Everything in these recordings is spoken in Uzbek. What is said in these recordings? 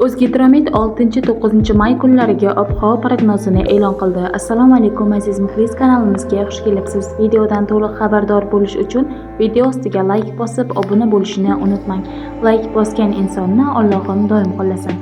O'zgidromet 6-9 may kunlariga ob-havo prognozini e'lon qildi. Assalomu alaykum aziz muxlis, kanalimizga xush kelibsiz. Videodan to'liq xabardor bo'lish uchun video ostiga like bosib, obuna bo'lishni unutmang. Like bosgan insonni Allohim doim qo'llasin.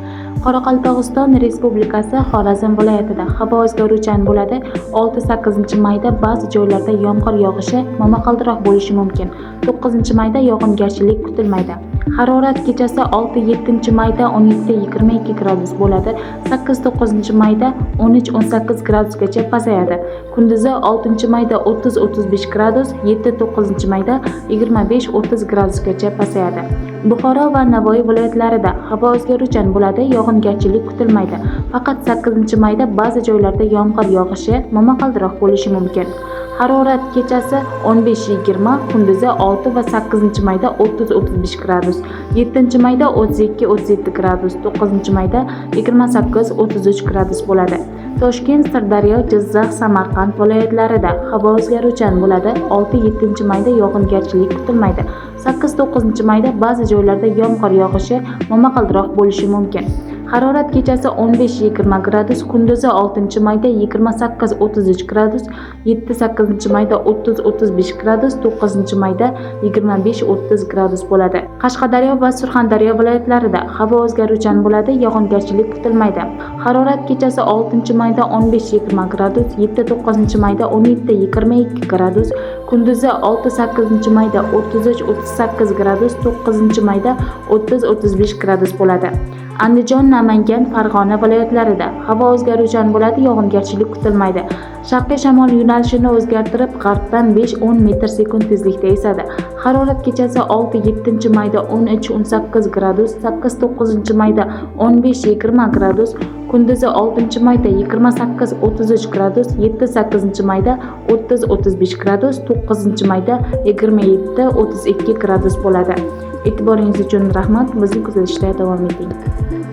Qoraqalpog'iston Respublikasi Xorazm viloyatida havo o'zgaruvchan bo'ladi. 6-8 mayda ba'zi joylarda yomg'ir yog'ishi, momaqaldiroq bo'lishi mumkin. 9 mayda yog'ingarchilik kutilmaydi. Harorat kechasi 6-7 mayda 17-22 gradus bo'ladi. 8-9 mayda 13-18 gradusgacha pasayadi. Kunduzi 6 mayda 30-35 gradus, 7-9 mayda 25-30 gradusgacha pasayadi. Buxoro va Navoiy viloyatlarida havo o'zgaruvchan bo'ladi, yog'ingarchilik kutilmaydi. Faqat 8 mayda ba'zi joylarda yomg'ir yog'ishi, momaqaldiroq bo'lishi mumkin. Harorat kechasi 15-20, kunduzi 6 va 8 mayda 30-35 gradus, 7 mayda 32-37 gradus, 9 mayda 28-33 gradus bo'ladi. Toshkent, Sirdaryo, Jizzax, Samarqand viloyatlarida havo o'zgaruvchan bo'ladi. 6-7 mayda yog'ingarchilik kutilmaydi. 8-9 mayda ba'zi joylarda yomg'ir yog'ishi, momaqaldiroq bo'lishi mumkin. Harorat kechasi 15-20 gradus, kunduzi 6 mayda 28-33 gradus, 7-8 mayda 30-35 gradus, 9 mayda 25-30 gradus bo'ladi. Qashqadaryo va Surxondaryo viloyatlarida havo o'zgaruvchan bo'ladi, yog'ingarchilik kutilmaydi. Harorat kechasi 6 mayda 15-20 gradus, 7-9 mayda 17-22 gradus, kunduzi 6-8 mayda 33-38 gradus, 9 mayda 30-35 gradus bo'ladi. Andijon, Namangan, Farg'ona viloyatlarida havo o'zgaruvchan bo'ladi, yog'ingarchilik kutilmaydi. Sharqiy shamol yo'nalishini o'zgartirib, g'arbdan 5-10 metr sekund tezlikda esadi. Harorat kechasi 6-7 mayda 13-18 gradus, 8-9 mayda 15-20 gradus, kunduzi 6 mayda 28-33 gradus, 7-8 mayda 30-35 gradus, 9 mayda 27-32 gradus bo'ladi. E'tiboringiz uchun rahmat. Bizni kuzatishda davom eting.